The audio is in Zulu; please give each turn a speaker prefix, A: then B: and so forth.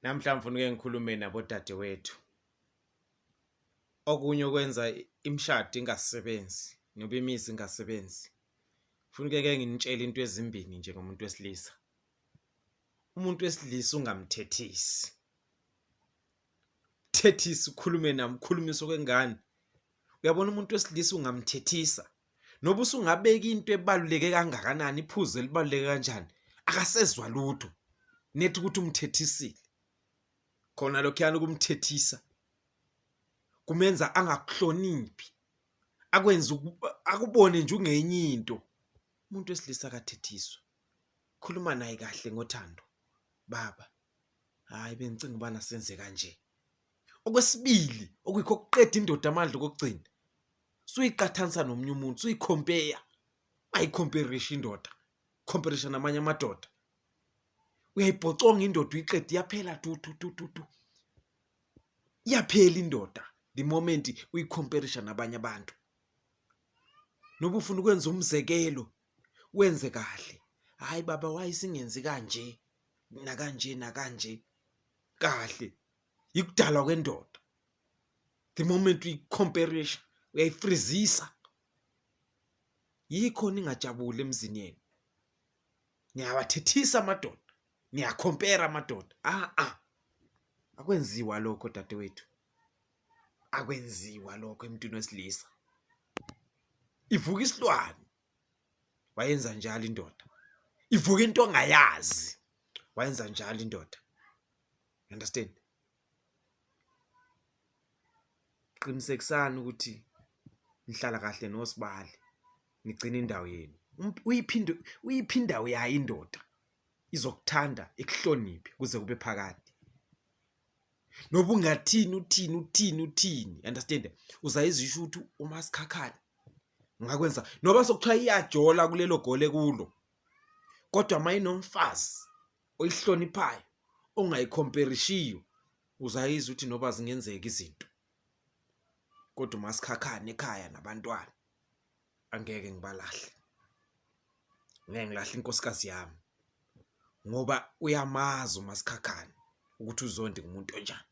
A: Namhla ngifuna uke ngikhulume nabodadewethu. Okunye okwenza imishado ingasebenzi noba imizi ingasebenzi, ngifuna uke ke nginitshele into ezimbini nje ngomuntu wesilisa. Umuntu wesilisa ungamthethisi. Thethisa ukhulume nami ukhulumise okwengane. Uyabona umuntu wesilisa ungamthethisa noba usungabeka into ebaluleke kangakanani iphuzu elibaluleke kanjani akasezwa lutho nethi ukuthi umthethisile khona lokhuyana ukumthethisa kumenza angakuhloniphi akwenze akubone nje ungenye into umuntu wesilisa akathethiswa khuluma naye kahle ngothando baba hayi bengicinga ubana senze kanje okwesibili okuyikho okuqeda indoda amandla okugcina suyiqathanisa nomunye umuntu suyikhompeya ungayikhomperisha indoda khomperisha namanye amadoda uyayibhoconga indoda uyiqeda iyaphela tu tu tu tu tu iyaphela indoda the moment uyikhomperisha nabanye abantu noba ufuna ukwenza umzekelo wenze kahle hayi baba why singenzi kanje nakanje nakanje kahle yikudalwa kwendoda the moment uyicomparisha uyayifrizisa yikho ningajabuli emzini yenu niyawathethisa amadoda niyakhompera amadoda ah ah akwenziwa lokho dadewethu akwenziwa lokho emntwini wesilisa ivuka isilwane wayenza njalo indoda ivuka into ongayazi wayenza njalo indoda understand Qinisekisani ukuthi nihlala kahle nosibali nigcine indawo yenu. Uyiphinde uyiphi indawo yayo indoda izokuthanda ikuhloniphe kuze kube phakade. Noba ungathini uthini uthini uthini understand uzayizwa ukuthi umasikhakhane ngakwenza noba sokuthiwa iyajola kulelo gole kulo kodwa mayinomfazi oyihloniphayo ongayikhomperishiyo uzayizwa ukuthi noba zingenzeka izinto kodwa uma sikhakhane ekhaya nabantwana angeke ngibalahle ngeke ngilahle inkosikazi yami ngoba uyamazi umasikhakhane ukuthi uzondi ngumuntu onjani.